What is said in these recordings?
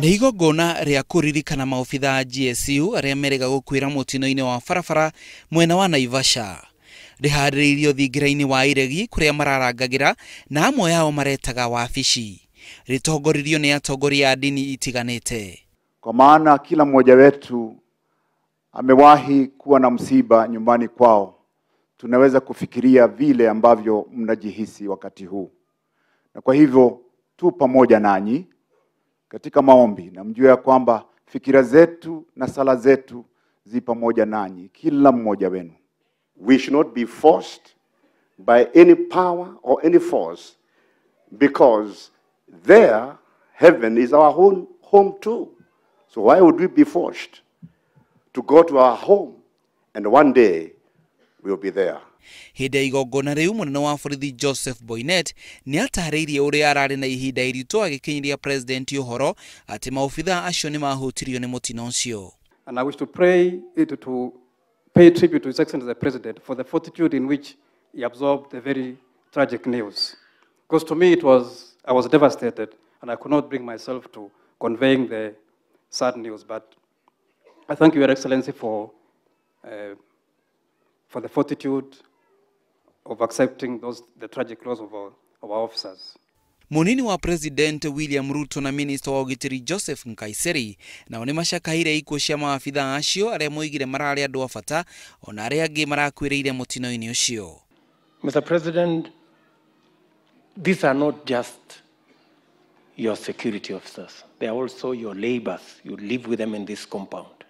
Nĩ igongona rĩa kũririkana maobitha a GSU arĩa merĩga gũkuĩra mũtino-inĩ wa barabara mwena wa Naivasha. Rĩharĩrĩirio thingira-inĩ wa iregi kũrĩa mararangagĩra na amwe ao maretaga wabici. Rĩtongoririo nĩ atongoria a ndini itiganĩte. Kwa maana kila mmoja wetu amewahi kuwa na msiba nyumbani kwao, tunaweza kufikiria vile ambavyo mnajihisi wakati huu, na kwa hivyo tu pamoja nanyi katika maombi, na mjue ya kwamba fikira zetu na sala zetu zi pamoja nanyi, kila mmoja wenu. We should not be forced by any power or any force, because there heaven is our own home too. So why would we be forced to go to our home, and one day we'll be there? Hĩndĩ ya igongona rĩu, mũnene wa borithi Joseph Boinnet nĩ atarĩirie ũrĩa ararĩ na ihinda iritũ agĩkinyĩria president ũhoro atĩ maobitha acio nĩ mahutirio nĩ mũtino ũcio. And I wish to pray to pay tribute to His Excellency the President for the fortitude in which he absorbed the very tragic news. Because to me I was devastated and I could not bring myself to conveying the sad news. But I thank you, Your Excellency, for the fortitude of accepting the tragic loss of our officers. Munini wa President William Ruto na Minister wa ũgitĩri Joseph Nkaiseri nao nĩ macakaire ikuũ cia maabitha acio arĩa moigire mararĩ andũ a bata ona arĩa angĩ marakuĩrĩire mũtino-inĩ ũcio. Mr. President, these are not just your security officers. They are also your neighbors. You live with them in this compound.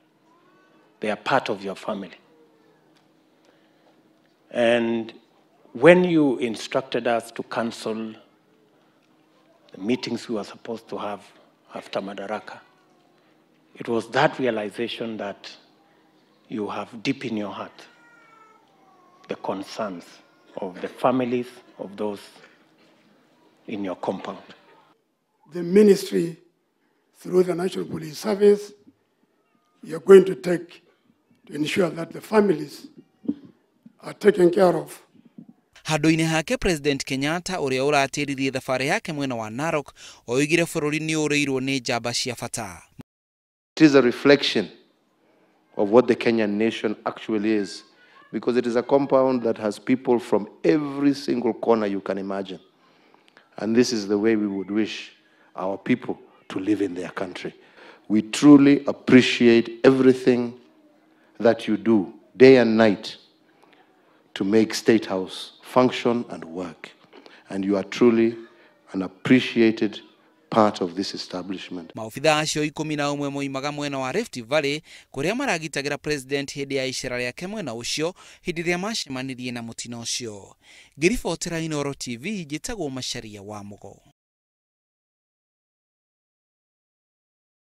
They are part of your family. And when you instructed us to cancel the meetings we were supposed to have after Madaraka, it was that realization that you have deep in your heart the concerns of the families of those in your compound. The ministry, through the National Police Service, we are going to take to ensure that the families are taken care of. Handũ-inĩ hake, President Kenyatta, ũrĩa ũratĩririe thabarĩ yake mwena wa Narok, oigire bũrũri nĩ ũrĩirwo nĩ njamba cia bata. It is a reflection of what the Kenyan nation actually is, because it is a compound that has people from every single corner you can imagine. And this is the way we would wish our people to live in their country. We truly appreciate everything that you do day and night to make State House function and work. And you are truly an appreciated part of this establishment. Maobitha acio 11 moimaga mwena wa Rift Valley kũrĩa maragitagĩra president hĩndĩ ya icera rĩake mwena ũcio hĩndĩ ĩrĩa macemanirie na mũtino ũcio. Ngĩribotera Inooro TV, njĩtagwo Macharia wa Mũgo.